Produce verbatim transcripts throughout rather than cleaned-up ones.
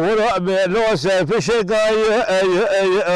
xwe ra bê lo ser fişeka ye, ye, ye, ye,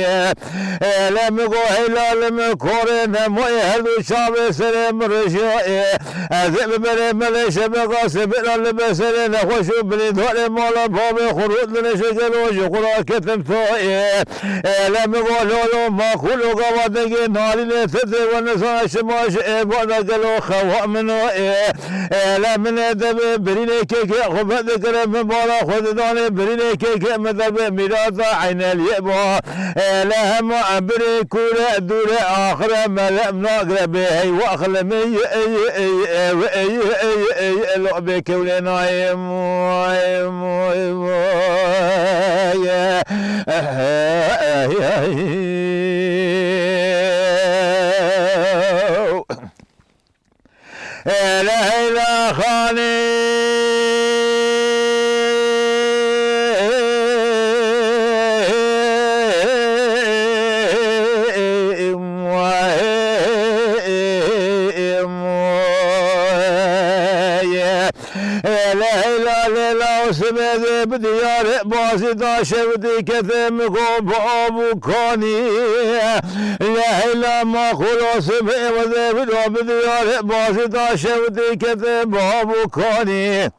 ye. Ele mi go heyla li mi korê nemoyê her du çavê serê mi rijiya ê. Ez ê bi berê melê şebeka sibira li beserê nexweş û bilîndarê mala bavê xwe rût li nişê gelo ji xwe ra ketim to ê. Ele mi go lolo ma xûlo gava dengê narînê titê we nizana şima ji êvana gelo xewa min o ê. Ele min ê devê birînê kêkê xwe vedikire min bala xwe didanê birînê kêkê min derbê mîrata eyneliyê ba. Ele hema em birê kûre dûre axire melem nagire bê heywa xilimi lo bê kewlê nayê. Leyla Xanî. Leyla, Leyla, û sibê dê bi diyarê bazî da şewitî kete mi go bi av û kanî. Leyla, ma xwe ra sibê wezê bi da bi diyarê bazî da şewitî kete bi av û kanî.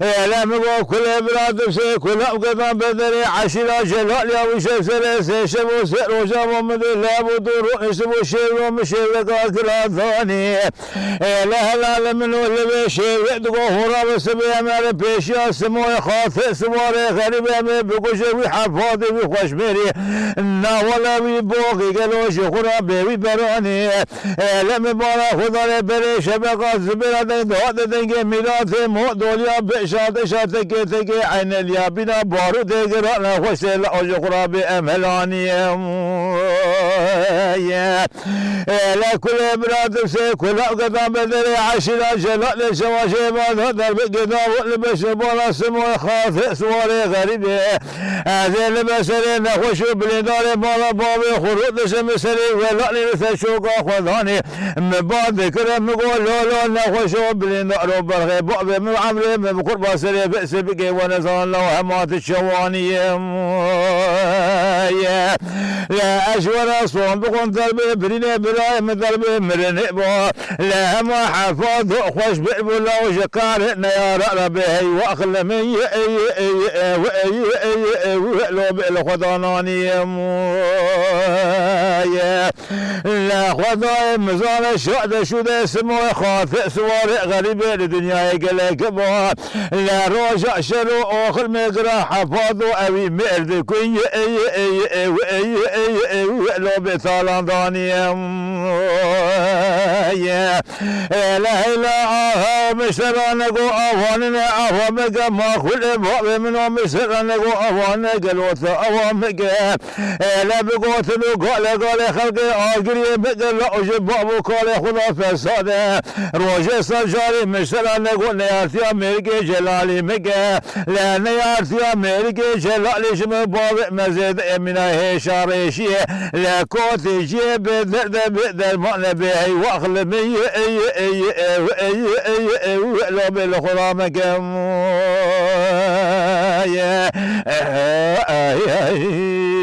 Ele mi go kulê bira dibsê kula û gedan bedelê eşîra Celal ya wî şev serê sê şev û sê roja bo min dê lev û dû rûniştibû şêwro min şêwreka kira danî. Ê, le helalê min û li vê şêwrê digo hora bi sibê em ê li pêşiya Simoyê Xatê Siwarê xerîbê em ê bikujê wî hefadê wî xweşmêrî. Nawala wî boxî gelo ji xwe ra bê wî beranî. Ê, le min bala Xudanê berê şebeka zibêra deng dihatê dengê mîratê mo doliya bi şatê şatekê tekê eyneliya bîna barûtê gira nexweşê le o ji xwe ra bê em helanî. Ele kulê bira dibsê kula û gedan bedelê eşîra Celalê şevaşê bada derbê geda û li beşê bala Simoy Xafê Siwarê xerîbê. Ez ê li beserê nexweş û bilêndarê bala bavê xwe rû dişim serê welanê li ser şoka xwe danê. Mi ba dikire mi go lolo nexweş û bilêndar û berxê bavê min emrê min bi qurba serê bi sibikê we nezan law hema tu çewanî ye. Ye ez ji we re son bixwim derbê birînê birayê min derbê mirinê bo. Le hema hefa do xweş bê bo law ji karê neyara re bê heywa xile min ye, ye, ye, ye, ye, ye, ye, ye, ye, lo bê li xwe dananî ye. ye. Li Xwedayê mizane şade şûde simoyê xatir siwarê xerîbê li dinyayê gelek ba. Li roja şer û oxir mêgira hefat û ewî mêr dikun ye, ye, ye, ye, ye, ye, ye, ye, ye, lobê talan daniye. Ye. Hele hele aha, miştera nego avanine ava mege, maxulê bavê min o miştera nego avane, gelo te ava mege. Hele bi gotin û gale gale xelkê agiriyê mege, la ji bav û kalê xwe da fesade. Rojê ser carê miştera nego neyartiya mêrikê Celalî mege. Lê neyartiya mêrikê Celalê ji min bavê me zêde Emîna hêşa rêşiyê. Lê kotê ciyê bê derde bê dermane bê heywax li min ye, ye, ye, ye, ye, ye, ye, lo bê li xwe ramekem. Ye, ey, ey.